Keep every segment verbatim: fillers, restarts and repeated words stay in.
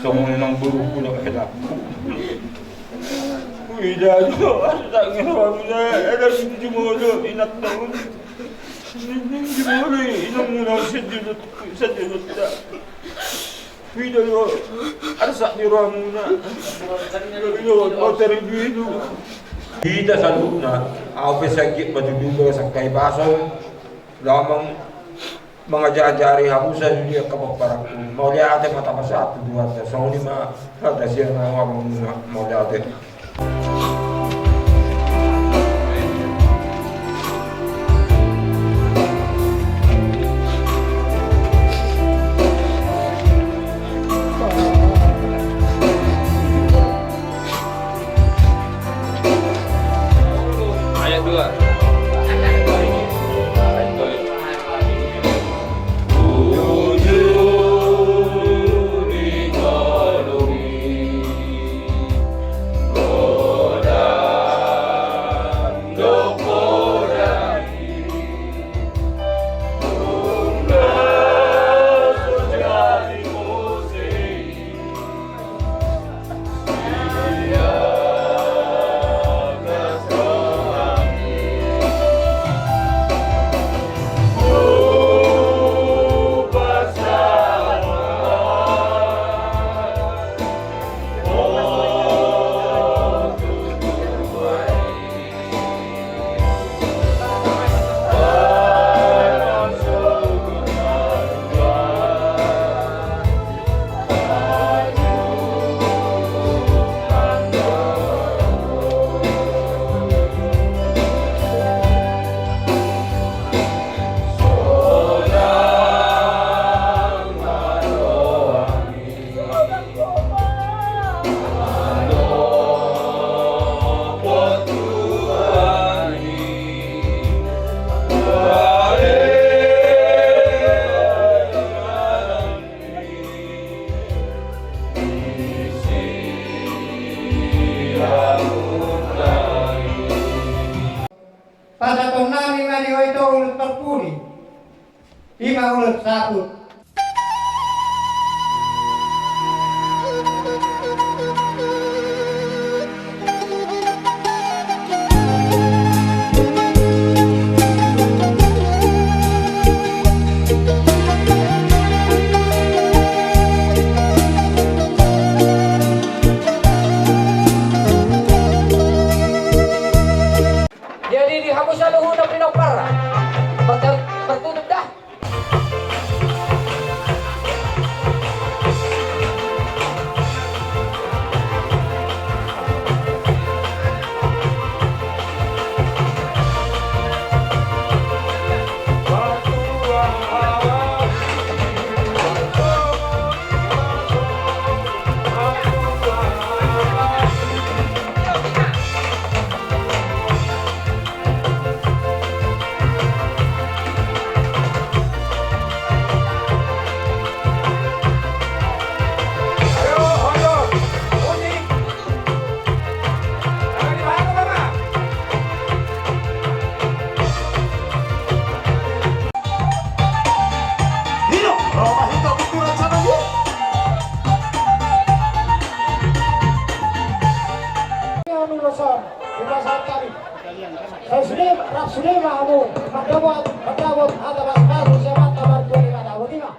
Tong inang boru, unang hela. Huida do asa tangiang rohamuna, asa jumolo inanta on. Jumolo inangmuna on, sanjolonta. Huida do arsak ni rohamuna. Huida do, o, tarlumobi do. Hita saluhutna, ahu pe sangkit ma tutu, sangkap i pasol. Lamang mangajari hamu saluhutna, angka pomparanku. Mauliate ma tapasahat tu Tuhanta. Songon i ma hata sian ahu, amang, mauliate. Ayat dua. Pasahatonnami ma di ho, ito, ulos parpudi. I ma ulos saput. Jadi di hamu saluhutna pinompar, bertutup dah. Anu, ulos on dipasahat hami. Sai sude, rap sude ma hamu mandapot, mandapot hata basbasu sian Amanta Martua Debata. Boti ma.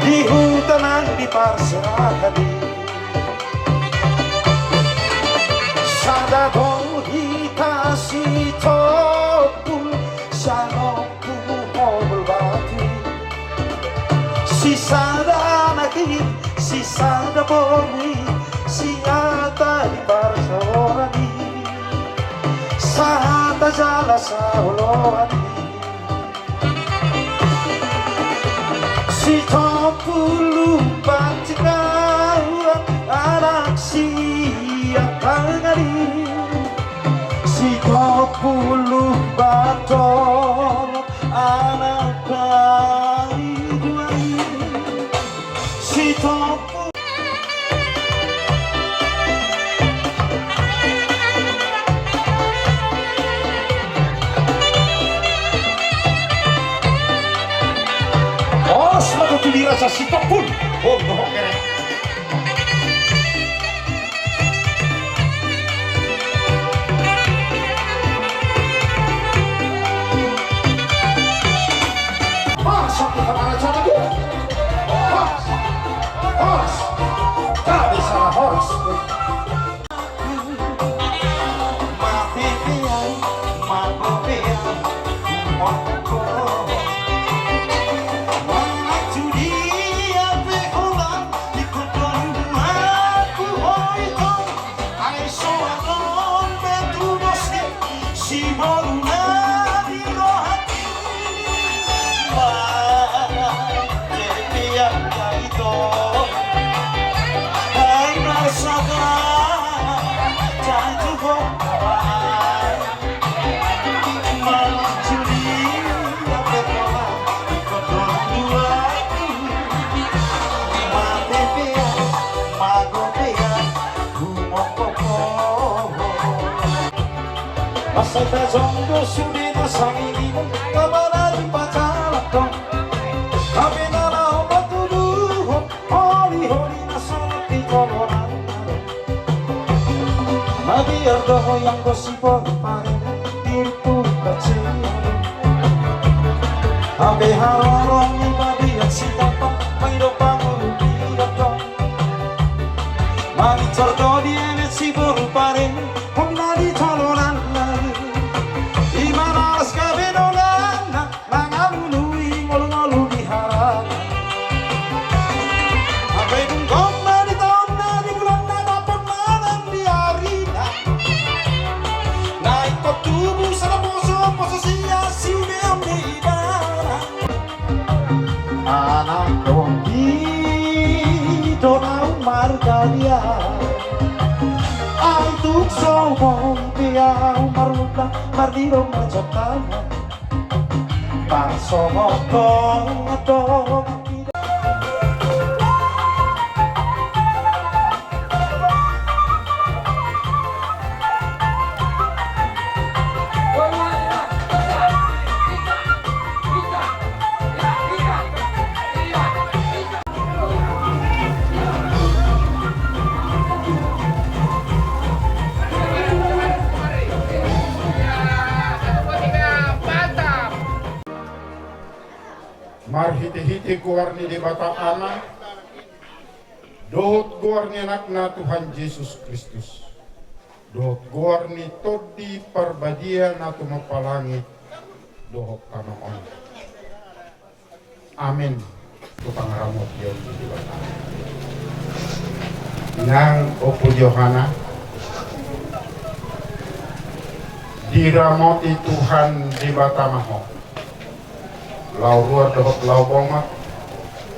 Di huta nang di parserahan i, sada do hita sitompul, sianompu hobol batu i. Sisada anak i, sisada boru i, sihata di parsaoran i, sahata jala saoloan i. Sitompul umpat siganuan anak sian tangan i, sitompul umpat dolok anak paidua i, sitompul. Horas ma tutu di rasa sitompul. Oh, dohot kere. Horas ma tutu di rasa sitompul. Horas. Horas. Gabe sala horas. Masa tajong do sude na sangini, na manadi pacalat do. Hape na laho patuduhon holi-holi na songon di tolonan. Mabiar do ho ianggo siboru pareme, diriku kecewa do. Hape haroro ni mabiar sitapa, mangido pangolu biar do. Mangincor do di eme siboru pareme, hona di tolonan nai. Ima las gabe donganna, na ngalului ngolu-ngolu di harana. Hape dung gomma di taonna, di bulanna, dapot manang di arina, na ingkon tubu sada poso, poso sia siumean do ibana. Anak dongki do ahu margaliat, ai tung so boi pe ahu marmula, marnidok, marjangkang. Parsongon do, do. Marhite-hite goar ni Debata Ama, dohot goar ni Anakna Tuhan Jesus Kristus, dohot goar ni Tondi Parbadia na tumompa langit dohot tano on. Amen. Tu pangaramotion ni Debata. Inang Ompu Johana, diramoti Tuhan Debata ma ho. Laho ruar dohot laho bongot,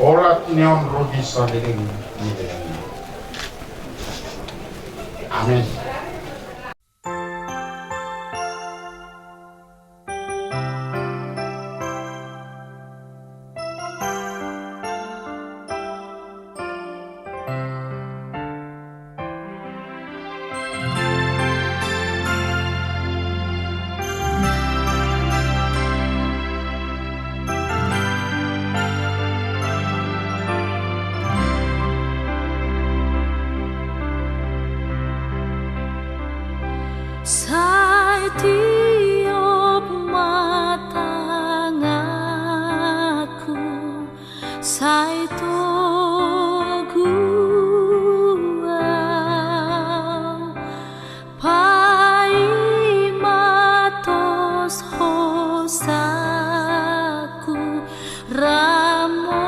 olat ni on ro di saleleng ni lelengna. Amen. Ai togu au, paima tos hosaku, ramoti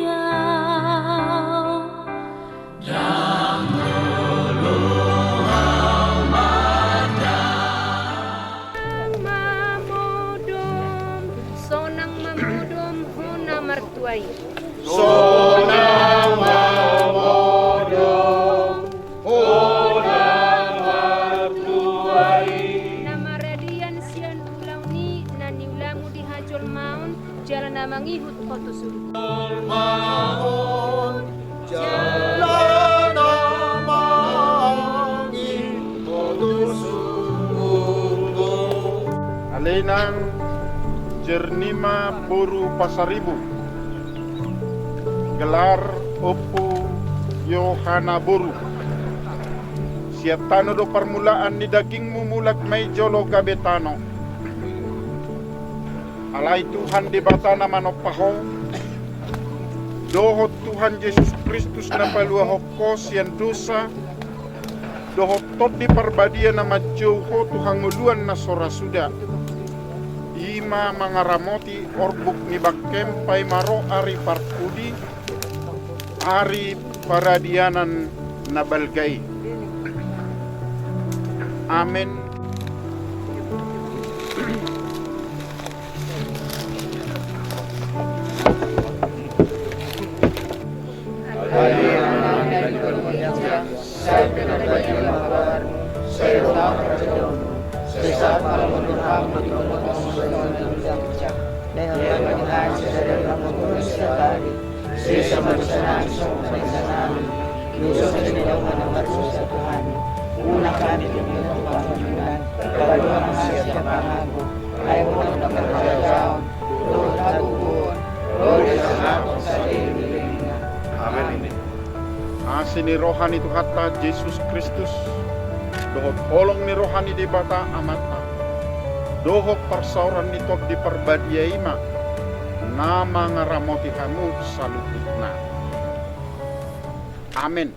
au. Sonang ma modom, sonang ma modom, hona martua i. Sonang ma modom, hona martua i. Na maradian sian ulaon i, na niulamu di hajolmaon, jala na mangihut ho tu surgo. Jolmaon, jala na mangihut ho tu surgo. Ale inang, Jernima boru Pasaribu, gelar Ompu Yohana boru. Sian tano do parmulaan ni dagingmu, mulak ma i jolo gabe tano. Alai Tuhan Debata na manompa ho, dohot Tuhan Jesus Kristus na paluahon ho sian dosa, dohot Tondi Parbadia na manjou ho tu hangoluan na so ra suda, i ma mangaramoti orbuk ni bangkem paima ro ari parpudi, ari paradianan na balga i. Amen. Sesa ma dosanami songon na sesa nami dosa ni na mardosa tu hami. Unang hami dihukum pangadilan, tapi paluahon hami sian pangago. Ai Ho do nampuna harajaon, dohot hatubuon, dohot hasangapon saleleng ni lelengna. Amen. Asi ni roha ni Tuhanta Jesus Kristus, dohot holong ni roha ni Debata Amanta, dohot parsaoran ni Tondi Parbadia i ma na mangaramoti hamu saluhutna. Amen.